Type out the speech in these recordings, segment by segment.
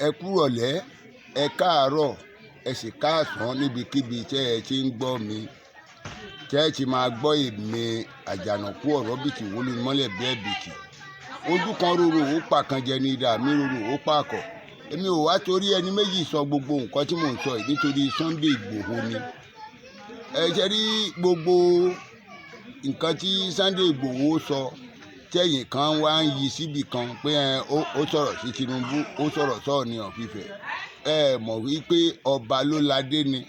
Ẹ kúrọ̀lẹ́, ẹ káàárọ̀, ẹ sì káàsán níbikíbi tẹ́ ẹ ti ń gbọ́ mi, tẹ́ ẹ ti máa gbọ́ èmi Àjànàkú Ọ̀rọ̀bìtì wólú mọ́lẹ̀ bí ẹ̀bìtì. Ojú kan rorò ó pàkànjẹ ní idà mi rorò ó pàkọ́. Èmi ò wá torí ẹni méjì sọ gbogbo nǹkan tí mò ń sọ yìí, nítorí Sunday Ìgbòho ni. Ẹ ṣe rí gbogbo nǹkan tí Sunday Ìgbòho sọ, tẹ̀yìn kan wá ń yí síbì kan pé ó sọ̀rọ̀ sí Tinubu, ó sọ̀rọ̀ sọ́ọ̀ni of Ifẹ̀. Ẹ mọ̀ wípé ọba ló ládé ni,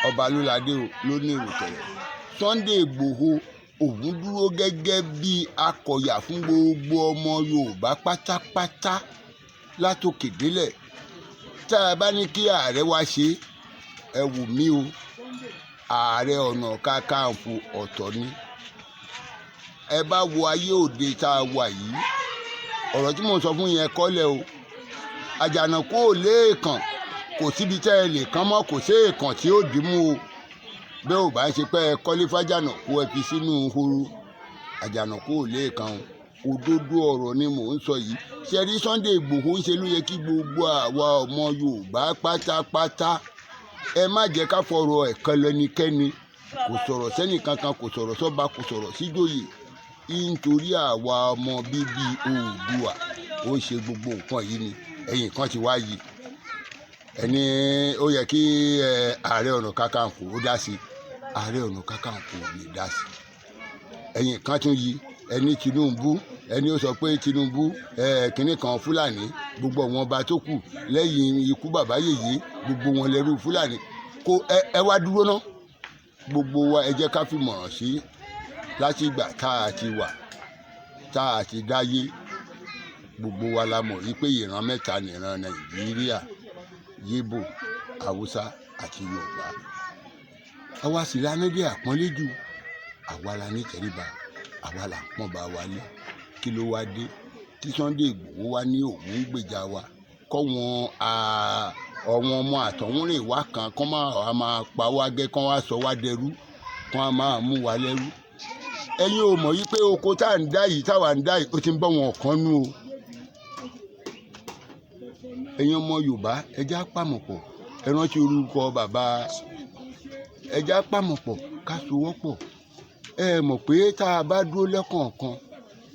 ọba ló ládé o, ló ní ìrùkẹ̀rẹ̀. Sunday Ìgbòho òun dúró gẹ́gẹ́ bí akọ̀yà fún gbogbo ọmọ Yorùbá pátápátá látòkè délẹ̀. Tá a bá ní kí ààrẹ wá ṣe, ẹ wù mí o, Ààrẹ Ọ̀nà Kakanfò ọ̀tọ̀ ni. Ẹ bá wo ayé òde tá a wà yìí, ọ̀rọ̀ tí mò ń sọ fún yẹn kọ́lẹ̀ o. Àjànàkú ò léèkàn, kò síbi tẹ́ ẹ lè kán mọ́, kò sí èèkàn tí ó dì mú o. Bẹ́ẹ̀ ò bá ń ṣe pé ẹ kọ́lé fájànàkú, ẹ fi sínú horo. Àjànàkú ò léèkàn o. Òdodo ọ̀rọ̀ ni mò ń sọ yìí. Ṣe rí Sunday Ìgbòho ń ṣe ló yẹ kí gbogbo àwa ọmọ Yorùbá pátápátá, ẹ má jẹ́ ká fọ̀rọ̀ ẹ̀kan lẹ́nikẹ́ni. Kò sọ̀rọ̀ sẹ́nì kankan, kò sọ̀rọ̀ sọ́ba, kò sọ̀rọ̀ síjòyè. Nítorí àwa ọmọ bíbí Oòduà ó ń ṣe gbogbo nǹkan yìí ni. Ẹ̀yìn kan ti wá yìí, ẹni ó yẹ kí Ààrẹ Ọ̀nà Kakanfò ó dá sí. Ààrẹ Ọ̀nà Kakanfò ò lè dá sí. Ẹ̀yìn kan tún yí, ẹni Tinubu, ẹni ó sọ pé Tinubu kínní kan Fúlàní, gbogbo àwọn ọba tó kù lẹ́yìn ikú bàbá yèyé, gbogbo wọn lẹ́rú Fúlàní. Kó ẹ wá dúró ná. Gbogbo wa, ẹ jẹ́ ká fìmọ̀ràn sí. Láti ìgbà tá a ti wà, tá a ti dáyé, gbogbo wa la mọ̀ wípé ìran mẹ́ta nìran Nàìjíríà: Yíbò, Haúsá àti Yorùbá. Àwa sì la ní dé àpọ́nlé jù, àwa la ní tẹríba, àwa là ń pọ́n bá wa lé. Kí ló wá dé tí Sunday Ìgbòho wá ní òun ń gbèjà wa, kọ́ wọn ọ̀wọ́n ọmọ àtọ̀húnrìn wá kan kọ́ máa máa pa wá gẹ́, kọ́ wá sọ wá dẹrú, kọ́ máa mú wa lẹ́rú? Ẹ̀yin ò mọ̀ wípé oko tá à ń dá yìí, táwa ń dá yìí, ó ti ń bọ́ wọn kan nú o. Ẹ̀yin ọmọ Yorùbá, ẹ já pàmọ̀pọ̀. Ẹ rántí orúkọ bàbá, ẹ já pàmọ̀pọ̀, ká sowọ́pọ̀. Ẹ mọ̀ pé tá a bá dúró lẹ́kọ̀ọ̀kan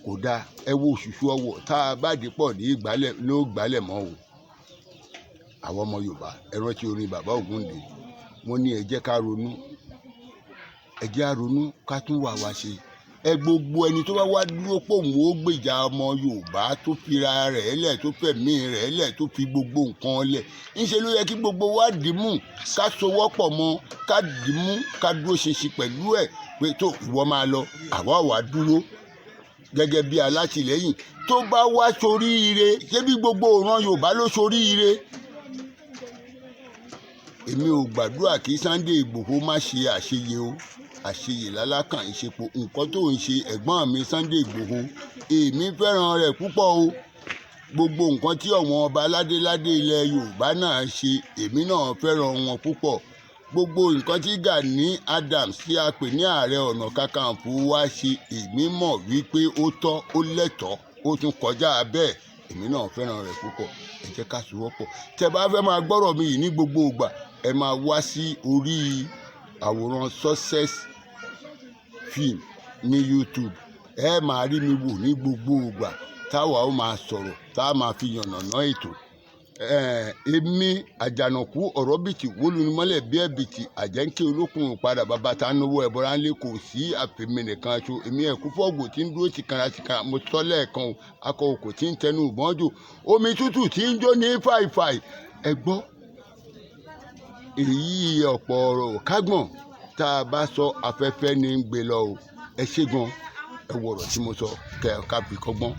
kò dáa. Ẹ wo òṣùṣù ọwọ̀, tá a bá dé pọ̀ ní ìgbálẹ̀ ló gbálẹ̀ mọ́ o. Àwọn ọmọ Yorùbá, ẹ rántí orin bàbá Ògúndé. Wọ́n ní ẹ jẹ́ ká ronú, ẹ jẹ́ á ronú, ká tún wà wá ṣe. Ẹ gbogbo ẹni tó bá wá dúró pé òun ó gbèjà ọmọ Yorùbá, tó fira rẹ̀ lẹ̀, tó fẹ̀mí rẹ̀ lẹ̀, tó fi gbogbo nǹkan lẹ̀, ńṣe ló yẹ kí gbogbo wa dìímú, ká sowọ́pọ̀ mọ́, ká dìímú, ká dúró ṣinṣin pẹ̀lú ẹ̀ pé tó ìwọ máa lọ, àwa wà dúró gẹ́gẹ́ bí alátìlẹ́yìn. Tó bá wá soríire, ṣé bí gbogbo ìran Yorùbá ló soríire? Èmi ò gbàdúrà kí Sunday Ìgbòho má ṣe àṣeyẹ o. Àṣeyẹ lálákàn ìṣepò nǹkan tó ń ṣe. Ẹ̀gbọ́n mi Sunday Ìgbòho, èmi fẹ́ràn rẹ̀ púpọ̀ o. Gbogbo nǹkan tí àwọn ọba aládéládé ilẹ̀ Yorùbá náà ṣe, èmi náà fẹ́ràn wọn púpọ̀. Gbogbo nǹkan tí Gani Adams, tí a pè ní Ààrẹ Ọ̀nà Kakanfò wá ṣe, èmi mọ̀ wípé ó tọ́, ó lẹ́tọ̀ọ́, ó tún kọjá bẹ́ẹ̀. Èmi náà fẹ́ràn rẹ̀ púpọ̀. Ẹ jẹ́ ká sowọ́pọ̀. Tẹ́ bá fẹ́ máa gbọ́rọ̀ mi yìí ní gbogbo ìgbà, ẹ máa wá sí orí àwòrán Success Film ní YouTube. Ẹ máa rí mi wò ní gbogbo ìgbà táwa ó máa sọ̀rọ̀, tá a máa fi yànnàná ètò. Èmi Àjànàkú Ọ̀rọ̀bìtì wólunimọ́lẹ̀ bí ẹ̀bìtì àjẹ́ńkẹ́ olókùn padà bàbá ta náwó ẹ̀bọra ńlẹ̀, kò sí àfẹ̀mí nìkan ṣo. Èmi ẹ̀kú fọ́ọ̀gù tí ń dúró tìkanra tìkanra. Mo sọ lẹ́ẹ̀kan o, akọ òkò tí ń tẹnu ìbọn jò, omi tútù tí ń jó ní fàìfàì. Ẹ gbọ́ èyí, ọ̀pọ̀ ọ̀rọ̀ kágbọ̀n tá a bá sọ, afẹ́fẹ́ ní ń gbé lọ o. Ẹ ṣé gan. Ẹ wọ̀rọ̀ tí mo sọ kẹ́ ẹ ká fi kọ́gbọ́n.